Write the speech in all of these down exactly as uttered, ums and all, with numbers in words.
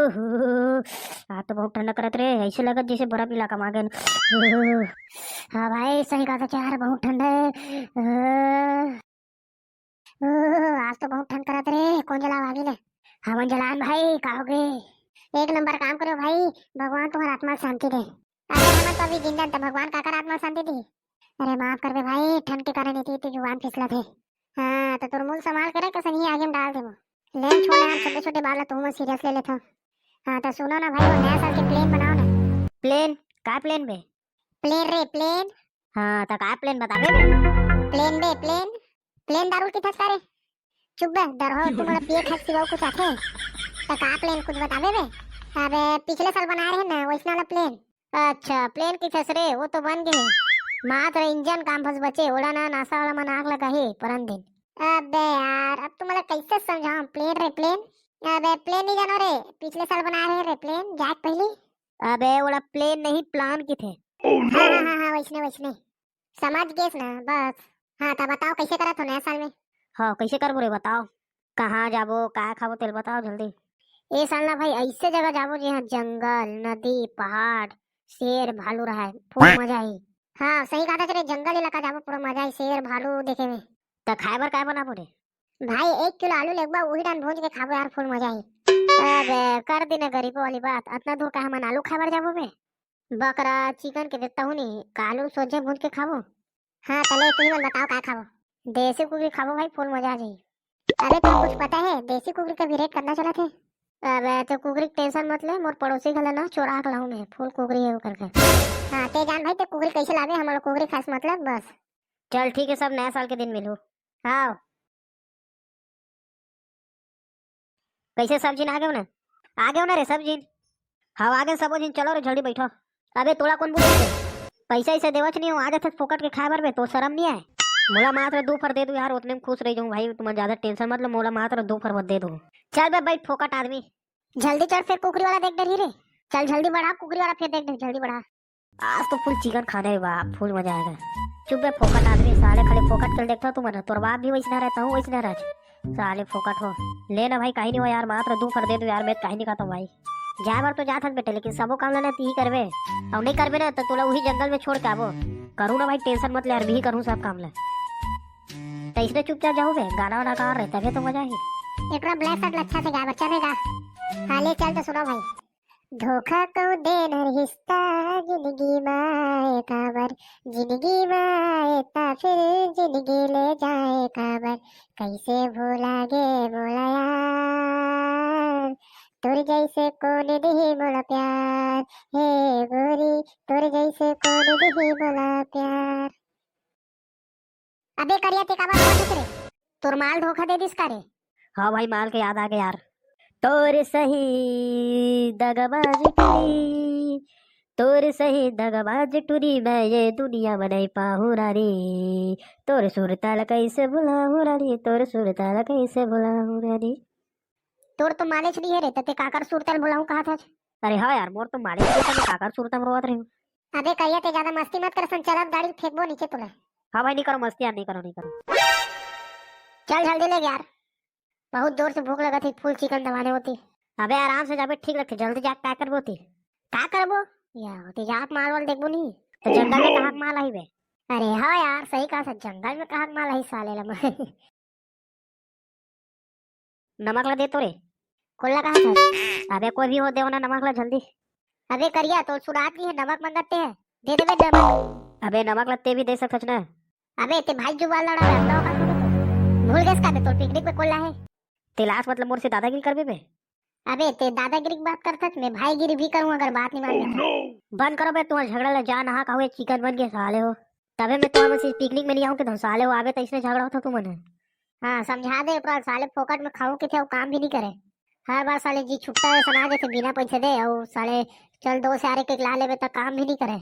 ओहो, आज तो बहुत ठंडा करत रे, ऐसे लगत जैसे बर्फ इलाका में आ गए। ओहो, हाँ भाई, सही कहा था यार, बहुत ठंडा है। ओहो, ओहो, आज तो बहुत ठंड करत रे, कौन जलाव आगी ले? हमन जलान भाई, का हो गए? एक नंबर काम करो भाई, भगवान तुम्हारा आत्मा शांति दे। अरे हमन तो अभी जिंदा त भगवान काकर आत्मा शांति दी। अरे माफ करबे भाई, ठंड के कारण इतनी इतनी जुबान फिसलत हे। हाँ, तो तोर मुंह संभाल के रख, संगी आगे में डाल देबो। ले छोड़ यार, छोटे छोटे बात ला तुमन सीरियस ले लेथव। हाँ, तो सुनो ना भाई, वो नया साल के प्लान बनाओ ना। प्लान? का प्लान बे? प्लान रे, प्लान। हाँ, तो का प्लान बताबे बे? प्लान बे, प्लान। प्लान दारू की थस का रे? चुप बे, दरहो, तुम लोग पिए खाए के सिवा कुछ आथे? तो का प्लान कुछ बताबे बे? अबे, पिछले साल बनाए रहे ना, वैसना वाला प्लान। अच्छा, प्लान की थस रे, वो तो बन गए। मात्र इंजन काम बस बचे, ओला ना नासा वाला मन आग लगाही परन दिन। अबे यार, अब तुम लोग कैसे समझाऊं प्लान रे प्लान? अबे, प्लान नहीं जानो रे, पिछले साल बनाए रहे रे प्लान, जाए के पहली। अबे, ओला प्लान नहीं, प्लान की थे। हाँ, हाँ, हाँ, हाँ, वैसने, वैसने। समझ गेस ना, बस। हाँ, तो बताओ, कैसे करत हो नया साल में? हाँ, कैसे करबो रे, बताओ। कहाँ जाबो, का खाबो, तेल बताओ जल्दी। ए साल ना भाई, ऐसे जगह जाबो, जहाँ जंगल, नदी, पहाड़, शेर, भालू रहे, फुल मजा आई। हाँ, सही कहा था रे, जंगल इलाका जाबो, पूरा मजा आई, शेर, भालू देखे में। त खाए बर काय बनाबो रे? भाई, एक किलो आलू लेगबा, वही डान भूंज के खाबो यार, फुल मजा आई। अबे, कर दिन गरीबों वाली बात, अतना दूर का हमन आलू खाए बर जाबो बे? बकरा, चिकन के देता हूँ नहीं, का आलू सोझे भूंज के खाबो। हाँ, तले तुम मन बताओ, का खाबो? देसी कुकरी खाबो भाई, फुल मजा आ जाई। अबे, तुम कुछ पता है, देसी कुकरी का भी रेट कितना चला थे? अबे, तो कुकरी के टेंशन मत ले, मोर पड़ोसी घला ना चोरा के लाऊं मैं, फुल कुकरी है ओकर घर। हाँ, ते जान भाई, ते कुकरी कैसे लाबे, हमारा कुकरी खास मतलब, बस। चल ठीक है, सब नया साल के दिन मिलू। हाँ। कैसे सब झिन आ गए ना? आ गए ना रे सब झिन? हाँ, आ गए सबो झिन, चलो रे जल्दी बैठो। अबे तोला कौन बोले थे? पैसा ऐसे देवच नहीं हो, आ जाते फोकट के खाए बर बे, तो शर्म नहीं आए? मोला मात्र दो फर दे दो यार, उतने में खुश रह जाऊँ भाई, तुम ज्यादा टेंशन मत लो, मोला मात्र दो फर दे दो। चल बे बैठ फोकट आदमी। जल्दी चल, फिर कुकरी वाला देख डरही रे। चल जल्दी बढ़ा कुकरी वाला, फिर देख डर, जल्दी बढ़ा। आज तो फुल चिकन खाना है बाप, फुल मजा आएगा। चुप बे फोकट आदमी, साले खाली फोकट के देखता तू मन, तोर बाप भी वैसना रहता हूँ, वैसना रह। साले फोकट हो। ले ना भाई, कहीं नहीं हो यार, मात्र दो फर दे दो यार, मैं कहीं नहीं खाता हूँ भाई। जाए बर तो जात हस बेटे, लेकिन सबो काम लेना ती ही करबे। और नहीं करबे ना तो तोला वही जंगल में छोड़ के आबो। करूँ ना भाई, टेंशन मत ले यार, मैं ही करूँ सब काम ले। तो इसने चुपचाप जाओ बे, गाना वाना गा रहे, तभी तो मजा आएगी। एकरा ब्लैक शर्ट अच्छा से गाए बर चलेगा। हाँ ले चल तो सुनो भाई। धोखा कऊ देन रिश्ता जिंदगी माए काबर, जिंदगी माए ता फिर जिंदगी ले जाए काबर, कैसे भूला गे मोला यार, तोर जैसे कौन दिही मोला प्यार, हे गोरी, तोर जैसे कौन दिही मोला प्यार। अबे करिया, ते काबर रोवत हस रे? तोर माल धोखा दे दिस का रे? हाँ भाई, माल के याद आ गया यार। तोर सही दगबाज टुरी, तोर सही दगबाज टुरी, मैं ये दुनिया में नहीं पाहूँ रानी। तोर सुरता ला कैसे भुलाहूँ रानी, तोर सुरता ला कैसे भुलाहूँ रानी। तोर तो मालेच नहीं है रे, त ते काकर सुरता ल भुलाहूँ कहा था? अरे हाँ यार, मोर तो मालेच नहीं है, त मैं काकर सुरता में रोवत रही हूँ। अबे करिया, ते ज्यादा मस्ती मत कर सन, चल अब गाड़ी फेंकबो नीचे तोला। हाँ भाई, नहीं करो मस्ती यार, नहीं करो, नहीं करो। चल जल्दी ले यार, बहुत जोर से भूख लगा थी, फुल चिकन दबाने होती। अबे आराम से जाबे, ठीक लगते, जल्दी जाके पैक करबो होती। का करबो? या होती जाके माल वाल देखबो नहीं, तो जंगल में कहाँ के माल आई बे? अरे हाँ यार, सही कहा सर, जंगल में कहाँ के माल आई साले लमा। नमक ला दे तो रे। कोन ला कहा था? अबे कोई भी हो, दे ना नमक ला जल्दी। अबे करिया, तो सुरात नहीं है, नमक मंगते हैं, दे दे बे नमक। अबे नमक ला ते भी दे सकत ना। अबे ते भाई जुबान लड़ा रहा, अपना औकात में तो। भूल गए इसका बे, तो पिकनिक में कोन ला है? ते लास्ट मतलब मोर से दादागिरी करबे बे? अबे ते दादागिरी की बात करता, मैं भाईगिरी भी करूँ अगर बात नहीं मानते तो। बंद करो बे तुम्हारा झगड़ा ला, जा नहा खाओ, ये चिकन बन के साले हो। तबे मैं तुम्हारे से पिकनिक में नहीं आऊँ कि तुम साले हो, आबे तो इसने झगड़ा होता तुमने। हाँ, समझा दे एकरा, साले फोकट में खाऊं के थे, वो काम भी नहीं करे। हर बार साले जी छुट्टा है, सुना देते बिना पैसे दे, और साले चल दो सारे के ला लेबे त काम भी नहीं करे।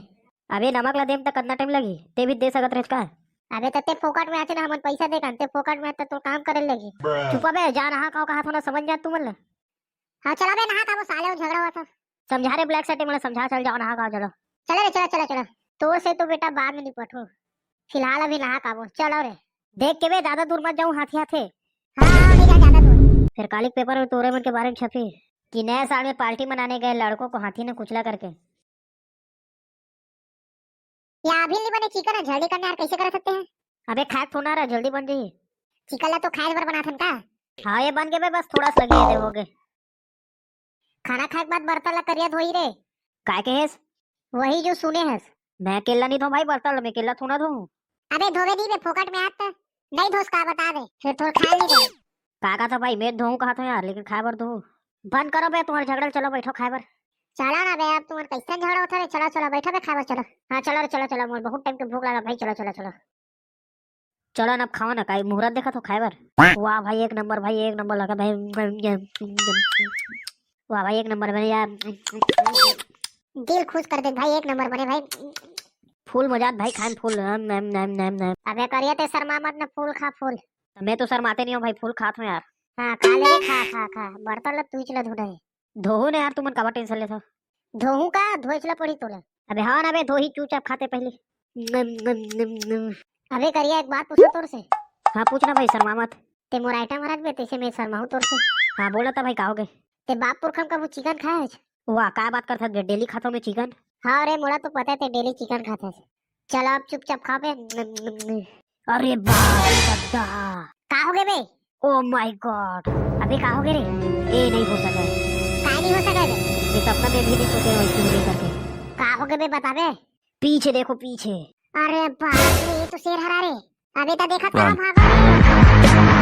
अबे नमक ला देम त कितना टाइम लगी? ते भी दे सकत रहे का? अबे त ते फोकट में आते ना, हमन पैसा दे कान, ते फोकट में त तो काम करे लगी। चुप बे, जा नहा खाओ, कहा थोड़ा समझ जा तू मन ले। हाँ चला बे नहा खाओ, साले वो झगड़ा हुआ था। समझा रे ब्लैक शर्ट, मतलब समझा, चल जाओ नहा खाओ, चलो। चलो रे, चलो, चलो, चलो। तो से तो बेटा बाद में निपटू, फिलहाल अभी नहा खाओ, चलो रे। देख के बे, ज्यादा दूर मत जाऊं, हाथी हाथे। हाँ, हाँ, नहीं जा ज्यादा दूर। फिर काली के पेपर में तोरे मन के बारे में छपी। कि नए साल में पार्टी मनाने गए लड़कों को हाथी ने कुचला करके। या अभी नहीं बने चिकन है, जल्दी करने यार, कैसे कर सकते हैं? अबे खाए थोड़ा रहा, जल्दी बन जाही। चिकन ला तो खाए बर बनाथन का? हाँ, ये बन गए बे, बस थोड़ा सा लगे दे हो गए। खाना खाए के बाद बर्तन ला करिया धोई रे। काय के हेस? वही जो सुने हस। मैं अकेला नहीं धो भाई बर्तन ला, मैं अकेला थोड़ा धो। अबे धोवे नहीं बे, फोकट में हाथ नहीं धोस का, बता दे, फिर थोड़ा खाए नहीं दे। का का था भाई, मैं धोऊं कहा था यार, लेकिन खाए बर धो। बंद करो बे तुम्हारे झगड़ा, चलो बैठो खाए बर। चलो ना बे, अब तुम्हारे कैसे झगड़ा होता है? चलो चलो बैठो बे, खाए बर चलो। हाँ चलो रे, चलो चलो, मोर बहुत टाइम के भूख लगा भाई, चलो चलो चलो। चलो ना, अब खाओ ना, काई मुहूर्त देखा तो खाए बर। वाह भाई, एक नंबर भाई, एक नंबर लगा भाई। वाह भाई, एक नंबर बने यार। दिल खुश कर दे भाई, एक नंबर बने भाई। फूल मजात भाई, खान फूल। नम, नम, नम, नम, नम। अबे करिया ते शर्मा मत ना, फूल खा फूल। मैं तो शर्माते नहीं हूँ भाई, फूल खात हूँ यार। हाँ खा ले, खा खा खा, बर्तन ला तू ही चला धोना है। धोहू ने यार, तुमन काबर टेंशन लेथो? धोहू का, धोइच ला पड़ी तोला। अबे हाँ ना बे, धोही चुपचाप खाते पहले। नम, नम, नम, नम। अबे करिया, एक बात पूछा तोर से। हाँ पूछ ना भाई, शर्मा मत। ते मोर आइटम हरत बे, तैसे मैं शर्माहूँ तोर से। हाँ बोला था भाई, का हो गए? ते बाप पुरखम कभू चिकन खाए हस? वाह, का बात करथस बे, डेली खाथो मैं चिकन। हाँ रे, मोला तो पता है ते डेली चिकन खाथस। चल अब चुपचाप खा बे। अरे बाप रे दादा। का हो गए बे? ओ माय गॉड, अबे का हो गए रे? ए नहीं हो सका है। का नहीं हो सका है बे? ये सपना में भी नहीं सोचे वैसे नहीं करके। का हो गए बे, बता बे। पीछे देखो पीछे। अरे बाप रे, ये तो शेर हरा रे। अबे तो देखा था भागा।